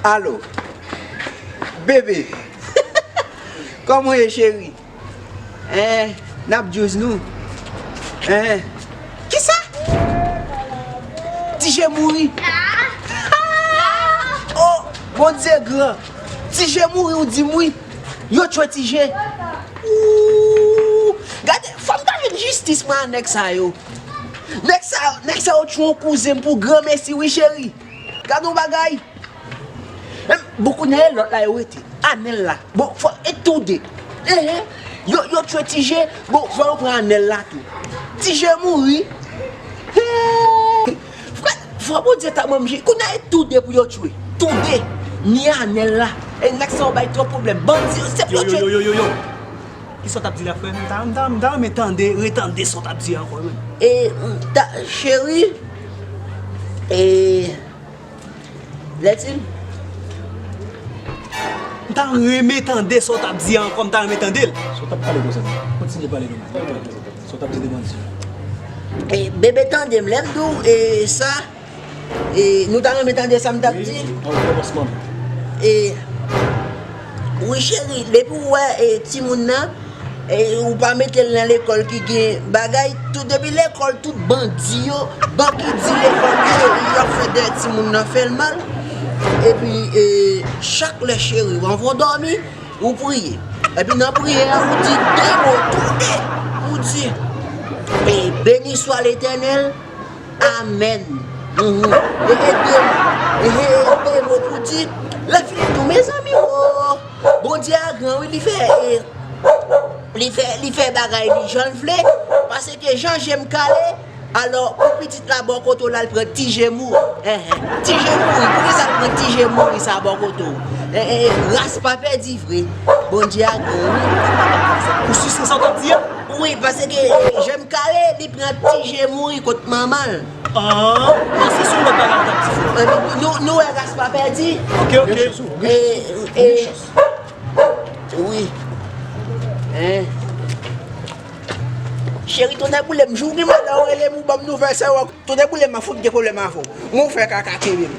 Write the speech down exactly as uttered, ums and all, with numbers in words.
Alo. Bebe. Kòman w ye, cheri? Hein, n ap djouz nou. Hein. Kisa? Ti Je mouri. Oh, Bondye gran. Ti Je mouri, ou di m wi. Yo tchwe Ti Je. Ooh. Gade, fò m ta jwenn jistis mwen a nèg sa yo. Nèg sa, nèg sa yo tchwe yon kouzen m pou granmesi wi, cheri. Gade yon bagay. Bon, kounye a e lòt la yo rete. Anèl la. Bon, fò e tou de. Enhen. Yo, yo tchwe Ti Je. Bon, fò yo pran Anèl la tou. Ti Je mouri. Hey! Frè, fò Bondye ta ban m je. Kounye a e tou de pou yo tchwe. Tou de. Ni Anèl la. E nèg sa yo bay twòp pwoblèm. Bandi yo se pou yo tchwe. Yo, yo, yo, yo, yo. Kisa w t ap di la, frè m? M ta, m ta, m ta renmen tande, retande sa w t ap di ankò, menm. E, m ta, cheri, e, Lètin. M ta renmen tande sa w t ap di a ankò, m ta renmen tande l. Sa w t ap pale konsa, kontinye pale konsa. Sa w t ap di de bandi. E, bebe, tande m, lè m di w, e, sa, e, nou ta renmen tande sa m t ap di. Wi, an kòmansman. E, wi, cheri, depi w wè, e, timoun nan, e, ou pa mete l nan lekòl ki gen bagay, tout depi lekòl, tout bandi yo, bandi lekòl yo, y ap fè dèyè timoun nan fè l mal. Epi, e, chak lè cheri w anvan w dòmi, ou priye. Epi nan priyè a, ou di de mo, tou de. Ou di, e, Béni soit l'Éternel, Amèn. Mhm. E, e de mo, e, e de mo pou di, lè fini tou, mezanmi, o, Bondye a gran, wi, li fè, e, li fè, li fè bagay li jan l vle, paske jan je m kale, alò, pou pitit la bò kote w la, l pran Ti Je mouri. Enhen. Ti Je mouri, poukisa l pran Ti Je mouri sa bò kote w? E, e, ras pa pèdi vre. Bondye a gran, wi. Ou si se sa w t ap di a? Wi, paske, e, je m kale, li pran Ti Je mouri kot manman l. Ah, non, se sou lòt bagay m t ap di, frè. E, nou, nou, nou wè ras pa pèdi. Ok, ok. E, e, wi. Hein? Cheri, tonnè boule m, jou gen madan w rele m, ou ban m nouvèl sa yo. Tonnè boule m, m a fout gen pwoblèm avè w. Mwen w fè kaka kenbe m.